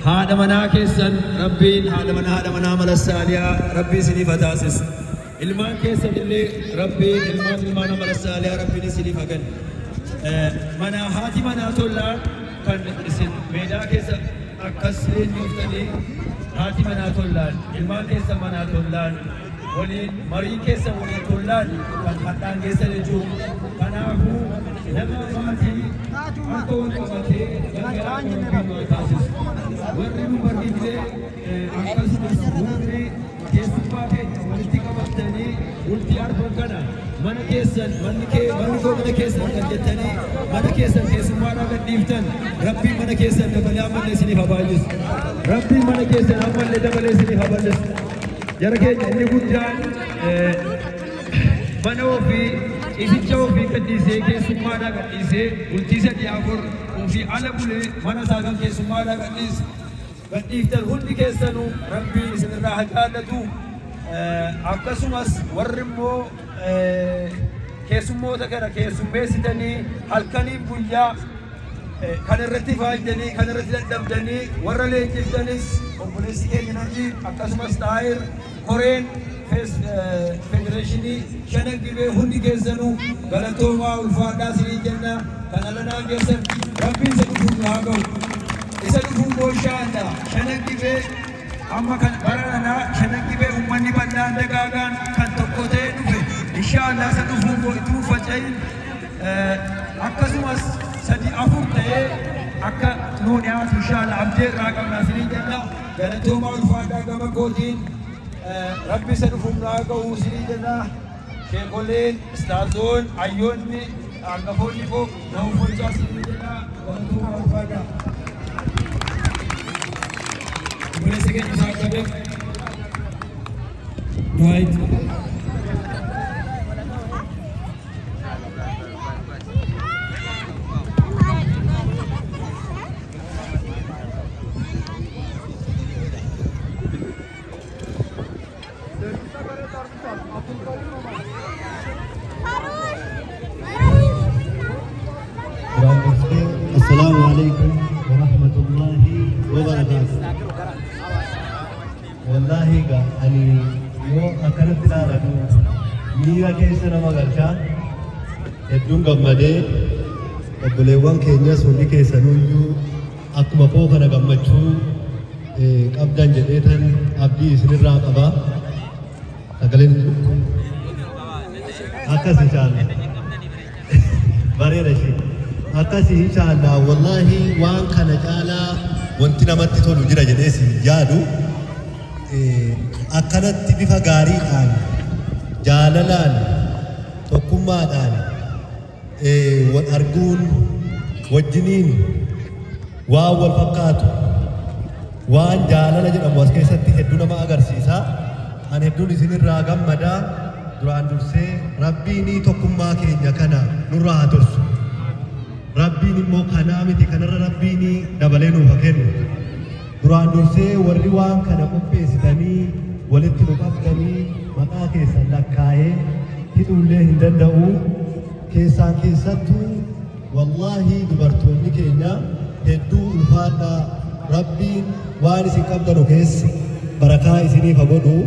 Haadha manaa keessan Rabbiin haadha manaa haadha manaa mala saaliyaa Rabbi isiniif haa taasisu. Ilmaan keessan illee Rabbiin ilmaan ilmaan amala saaliyaa Rabbiin isiniif haa kennu. Manaa haati manaa tollaan kan isin meedaa keessa akkas leenjiftanii haati manaa tollaan ilmaan keessan manaa tollaan waliin mariin keessan waliin tollaan kan hadhaan geessan jechuudha. Kanaafuu nama maatii harka wal qabatee gargaraa kan Rabbiin nu haa taasisu. Warri nu barsiisee akkasumas warri keessummaa keenya walitti qabattanii bultii arfan kana mana keessan manni kee manni koo mana keessan kan jettanii mana keessan keessummaadhaa gad dhiiftan Rabbiin mana keessan dabalee ammallee isiniif haa baay'isu. Rabbiin mana keessan ammallee dabalee isiniif haa bal'isu. Jara keenya inni guddaan mana ofii ciisicha ofii gadhiisee keessummaadhaa gadhiisee bultii sadii afur ofii ala bulee mana isaa kan keessummaadhaa gadhiise gadhiiftan hundi keessanuu Rabbiin isinirraa haa jaallatu. Akkasumas warri immoo keessummoota kana keessummeessitanii halkaniif guyyaa kan irratti faayidanii kan irratti dadhabdanii warra leenjiftanis obboleessi keenya Najiib akkasumas Xaahir koreen federeeshinii Shanan Gibee hundi keessanuu galatoomaa ulfaadhaa isiniin jenna. Kan alanaan keessan Rabbiin isa dhufuun nu haa ga'u. Isa dhufuun immoo inshaallah Shanan Gibee amma kan bara kanaa Shanan Gibee uummanni bal'aan dagaagaan kan tokko ta'ee dhufe inshaallah isa dhufuun immoo ituu faca'in akkasumas sadi afur ta'ee akka nuu dhiyaatu inshaallah abdii irraa qabna isiniin jenna. Galatoomaa ulfaadhaa gama kootiin Rabbi isa dhufuun nu haa ga'u isiniin jenna. Sheekoleen, ustaazoon, hayyoonni, hangafoonni koo na uffolchaa isiniin jenna. Galatoomaa ulfaadhaa. Obboleessa keenya isaa qabee. Du'aa Duraan dursee assalaamu alaikum wa rahmatullahi wa barakaatuh. Wallaahi egaa ani yoo akkanatti ilaalanu miira keessa nama galcha. Hedduun gammadee obboleewwan keenyas hundi keessanuyyuu akkuma koo kana gammachuu qabdan jedheetan abdii isinirraa qaba. Sagaleen akkas inshaallah. Bareeda ishee. Akkasi inshaallah wallaahi waan kana caalaa wanti namatti tolu jira jedhee si yaadu. Akkanatti bifa gaariidhaan jaalalaan tokkummaadhaan wal arguun wajjiniin waan wal fakkaatu waan jaalala jedhamu as keessatti hedduu nama agarsiisa. An hedduun isinirraa gammada. Duraan dursee Rabbiin tokkummaa keenya kana nurraa haa tursu. Rabbiin immoo kanaa miti kanarra Rabbiin dabalee nuuf haa kennu. Duraan dursee warri waan kana qopheessitanii walitti nu qabdanii maqaa keessan lakkaa'ee hidhuullee hin danda'u. Keessaan keessattuu wallaahi dubartoonni keenya hedduu ulfaadhaa Rabbiin waan isin qabdanu keessa barakaa isiniif haa godhu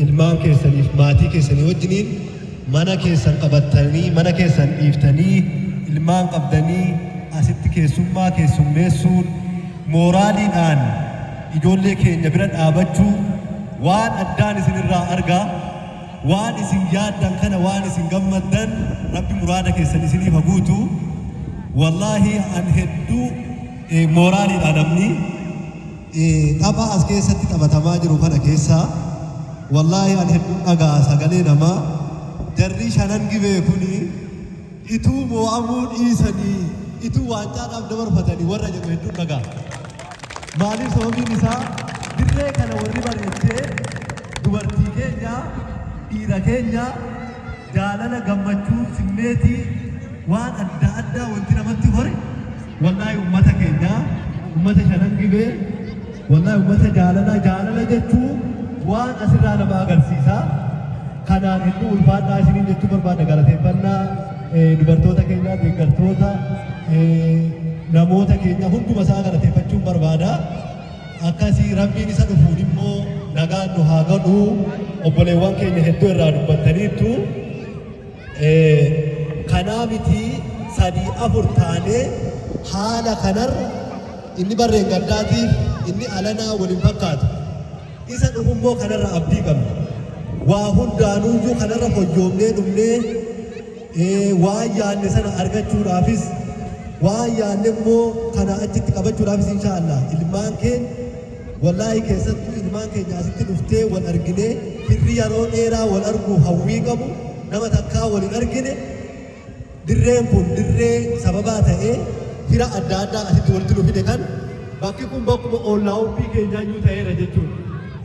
ilmaan keessaniif maatii keessanii wajjiniin mana keessan qabattanii mana keessan dhiiftanii ilmaan qabdanii asitti keessummaa keessummeessuun mooraaliidhaan ijoollee keenya bira dhaabachuu waan addaan isinirraa arga. Waan isin yaaddan kana waan isin gammaddan Rabbi muraada keessan isiniif haa guutu. Wallaahi an hedduu mooraaliidha namni tapha as keessatti taphatamaa jiru kana keessaa wallaahi an hedduu dhagaa sagalee namaa jarri Shanan Gibee kuni ituu moo'amuu dhiisanii ituu waancaadhaaf dabarfatanii warra jedhu hedduun dhagaa. Maaliif sababiin isaa dirree kana warri bareechee dubartii keenya dhiira keenya jaalala gammachuu simmeetii waan adda addaa wanti namatti hore wallaahi ummata keenya ummata Shanan Gibee wallaahi ummata jaalala jaalala jechuu waan asirraa nama agarsiisa. Kanaan hedduu ulfaadhaa isiniin jechuu barbaada galateeffannaa dubartoota keenyaa deeggartoota namoota keenya hunduma isaa galateeffachuun barbaada. Akkasii Rabbiin isa dhufuun immoo nagaan nu haa godhu. Obboleewwan keenya hedduu irraa dubbattaniittu. Kanaa miti, sadii afur taanee haala kanarra inni barreen gaddaatiif inni alanaa waliin fakkaatu. Isa dhufummoo kanarra abdii qabna. Waa hundaanuyyuu kanarra hoyyoomnee dhufnee waan yaadne sana argachuudhaafis, waan yaadne immoo kana achitti qabachuudhaafis, insha Allah, ilmaan keenya, wallaahi, keessattuu ilmaan keenya asitti dhuftee wal arginee, firri yeroo dheeraa wal arguu hawwii qabu nama takkaa wal hin argine, dirreen kun dirree sababaa ta'ee fira adda addaa asitti walitti nu fide kan bakki kun bakkuma oollaa ofii keenyaayyuu ta'eera jechuudha.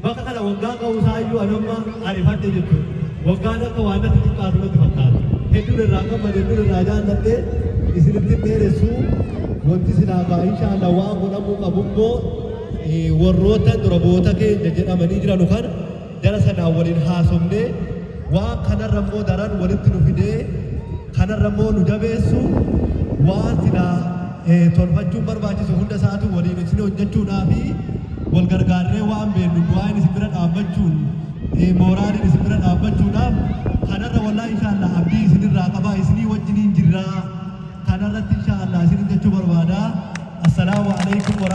Bakka kana waggaa ga'uusaayyuu anamma arifadhe jechuudha. Waggaan akka waan natti xiqqaatu natti fakkaata. Hedduun irraa gammade, hedduun irraa jaalladhe. Isinitti dheeressu. Wanti silaa gaa inshaalla waan godhamuu qabu immoo warroota dura bu'oota keenya jedhamanii jiranu kana jara sanaan waliin haasofnee, waan kanarra immoo daran walitti nu fidee kanarra immoo nu jabeessu, waan silaa tolfachuun barbaachisu hunda isaatu waliin isin hojjechuudhaa fi wal gargaarree waan beeknu du'aan isin bira dhaabbachuun, mooraaliin isin bira dhaabbachuudhaaf kanarra wallaahi inshaalla abdii isinirraa qabaa, isinii wajjiniin jirraa kanarratti inshaalla isinin jechuu barbaada. Assalaamu alaikum wa.